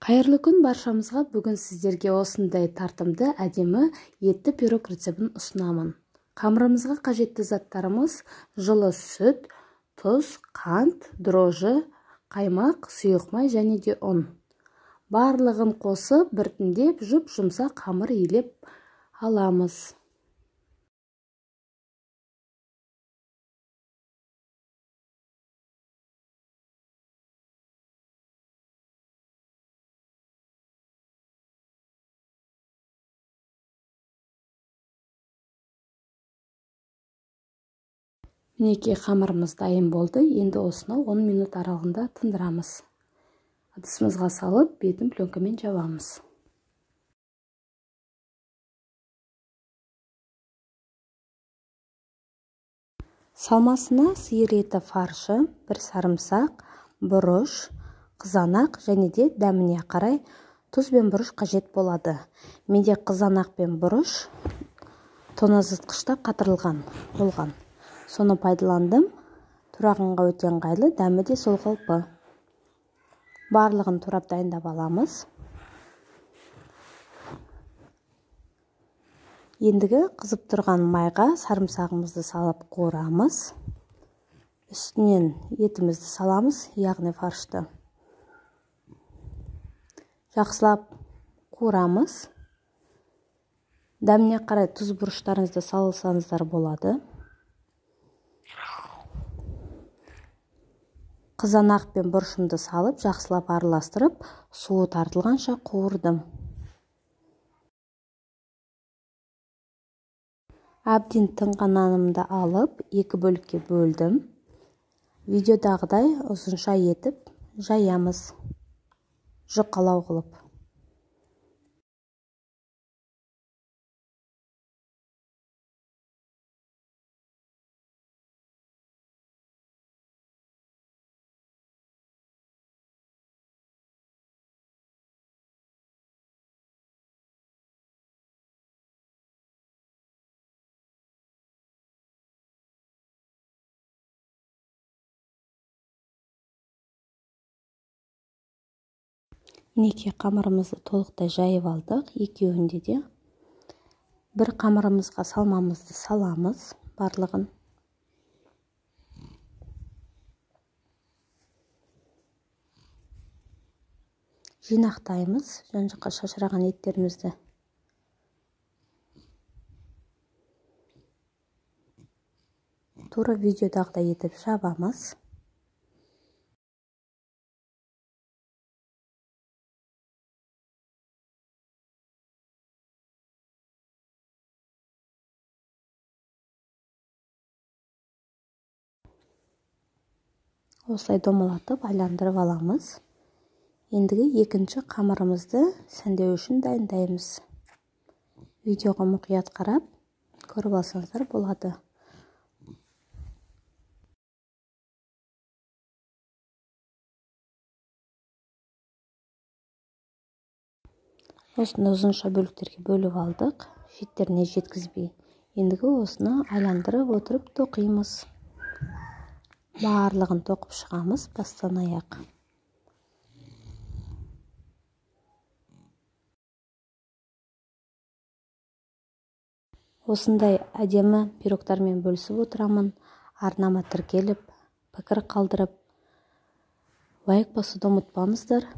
Қайырлы күн баршамызға. Бүгін сіздерге осындай тартымды, әдемі етті пирог рецептін ұсынамын. Қамырымызға қажетті заттарымыз: жылы сүт, тұз, қант, дрожжи, қаймақ, сұйық май және де ұн. Барлығын қосып, біртіндеп жұп-жұмсақ қамыр илеп аламыз. Мінекей, қамырымыз дайын болды. Енді осыны 10 минут аралығында тындырамыз. Ыдысымызға салып, бетін пленкамен жабамыз. Салмасына сиыр еті фаршы, бір сарымсақ, бұрыш, қызанақ және де дәміне қарай тұз бен бұрыш қажет болады. Менде қызанақ пен бұрыш тоңазытқышта қатырылған болған. Соны пайдаландым. Турағанға өте ыңғайлы, дәмі де сол қалпы. Барлығын турап дайындап аламыз. Ендігі қызып тұрған майға сарымсағымызды салып қуырамыз. Үстінен етімізді саламыз, яғни фаршты. Жақсылап қуырамыз. Дәміне қарай тұз бұрыштарыңызды салсаңыздар болады. Қызанақ пен бұрышымды салып, жақсылап араластырып, суы тартылғанша қуырдым. Әбден тынған нанымды алып, екі бөлікке бөлдім. Видеодағыдай ұзынша етіп жаямыз, жұқалау қылып. Мінекей, қамырымызды толықтай жайып алдық. Екеуінде де бір қамырымызға салмамызды саламыз барлығын. Жинақтаймыз жан-жаққа шашыраған еттерімізді. Тура видеодағыдай етіп жабамыз. Осылай домалатып айландырып аламыз. Ендігі екінші қамырымызды сәндеу үшін дайындаймыз. Видеоға мұқият қарап, көріп алсаңыздар болады. Осыны ұзынша бөліктерге бөліп алдық, шеттеріне жеткізбей. Ендігі осыны айландырып отырып тоқимыз. Барлығын тоқып шығамыз бастан аяқ. Осындай әдемі пирогтармен бөлісіп отырамын. Арнама тіркеліп, пікір қалдырып, лайк басуды ұмытпаңыздар.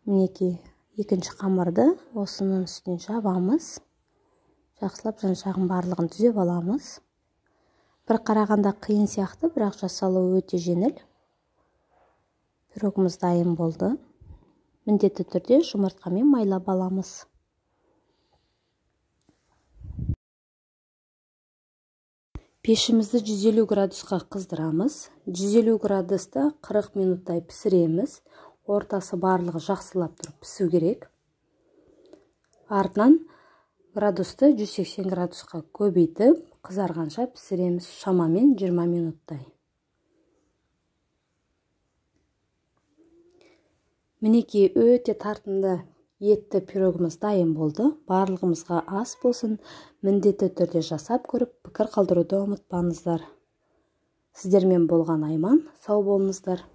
Мінекей, екінші қамырды осының үстінен жабамыз. Жақсылап жан-жағын барлығын түзеп аламыз. Бір қарағанда қиын сияқты, бірақ жасалуы өте жеңіл. Пирогымыз дайын болды. Міндетті түрде жұмыртқамен майлап аламыз. Пешімізді 150 градусқа қыздырамыз. 150 градуста 40 минуттай пісіреміз. Ортасы барлығы жақсылап тұрып пісу керек. Артынан градусты 180 градусқа көбейтіп, қызарғанша пісіреміз, шамамен 20 минуттай. Мінекей, өте тартымды етті пирогымыз дайын болды. Барлығымызға ас болсын. Міндетті түрде жасап көріп, пікір қалдыруды ұмытпаңыздар. Сіздермен болған Айман, сау болыңыздар.